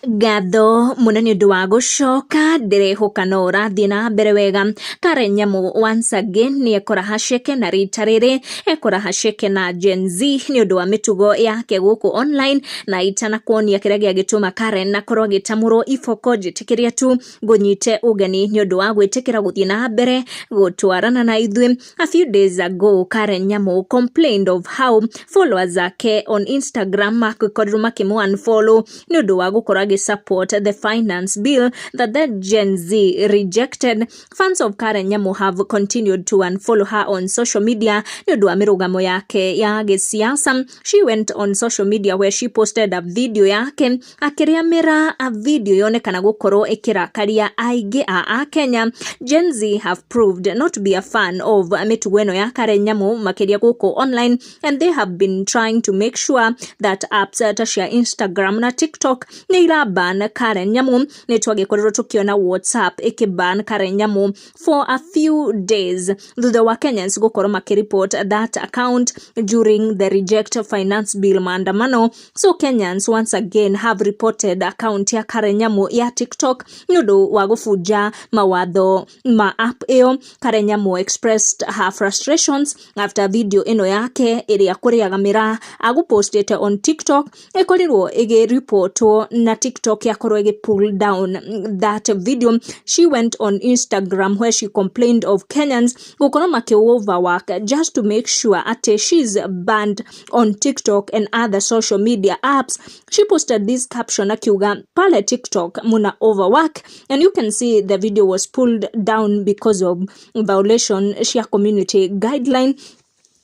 Ngatho mũno nĩ ũndũ wa gũcoka, ndĩrehoka no ũrathiĩ na mbere wega. Karen Nyamu once again nĩ ekora haceke, na rita rĩrĩ ekora haceke na Gen Z nĩ ũndũ wa mĩtugo yake gũkũ online. Na itanakuonia kĩrĩa gĩagĩtũma Karen akorwo agĩtamũrwo iboko, njĩtĩkĩria tu ngũnyite ũgeni nĩ ũndũ wa gwĩtĩkĩra gũthiĩ na mbere gũtwarana na ithuĩ. A few days ago, Karen Nyamu complained of how followers ake on Instagram makorirwo makĩmũ unfollow nĩ ũndũ wa gũkorwo agĩ support the finance bill that the Gen Z rejected. Fans of Karen Nyamu have continued to unfollow her on social media nĩ ũndũ wa mĩrũgamo yake ya gĩsiasa. She went on social media where she posted a video yake akĩrĩa mĩraa, a video yonekana gũkorwo ĩkĩrakaria aingĩ a Akenya. Gen Z have proved not to be a fan of mĩtugo ĩno ya Karen Nyamu, makĩria gũkũ online, and they have been trying to make sure that apps ta cia Instagram na TikTok nĩ iraban Karen Nyamu. Nĩ twagĩkorirwo tũkĩona WhatsApp ĩkĩban Karen Nyamu for a few days thutha wa Kenyans gũkorwo makĩreport that account during the Reject Finance Bill maandamano. So Kenyans once again have reported account ya Karen Nyamu ya TikTok nĩ ũndũ wa gũbunja mawatho ma app ĩyo. Karen Nyamu expressed her frustrations after video ĩno yake ĩrĩa kũrĩaga mĩraa agũpostĩte on TikTok ĩkorirwo ĩgĩripotwo na TikTok yakorwo ĩgĩ pull down that video. She went on Instagram where she complained of Kenyans gũkorwo makĩ overwork just to make sure atĩ she's banned on TikTok and other social media apps. She posted this caption akiuga, "Pale TikTok muna overwork," and you can see the video was pulled down because of violation cia community guideline.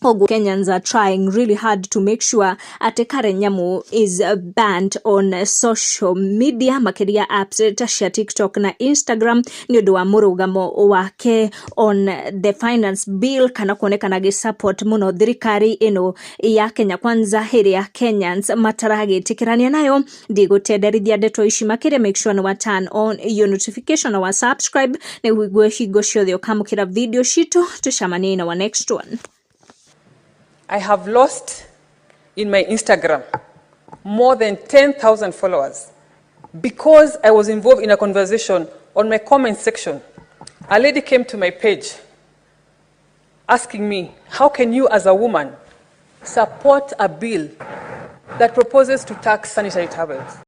Koguo Kenyans are trying really hard to make sure atĩ Karen Nyamu is banned on social media, makĩria apps ta cia TikTok na Instagram, nĩ ũndũ wa mũrũgamo wake on the finance bill, kana kuonekana agĩ support mũno thirikari ĩno ya Kenya Kwanza ĩrĩa Kenyans mataragĩtĩkĩrania nayo. Ndigũtenderithia ndeto ici makĩria. Make sure nĩ wa turn on your notification na wa subscribe nĩguo hingo ciothe ũkamũkĩra video citũ. Tũcemanie in our next one. I have lost in my Instagram more than 10,000 followers because I was involved in a conversation on my comment section. A lady came to my page asking me, "How can you, as a woman, support a bill that proposes to tax sanitary towels?"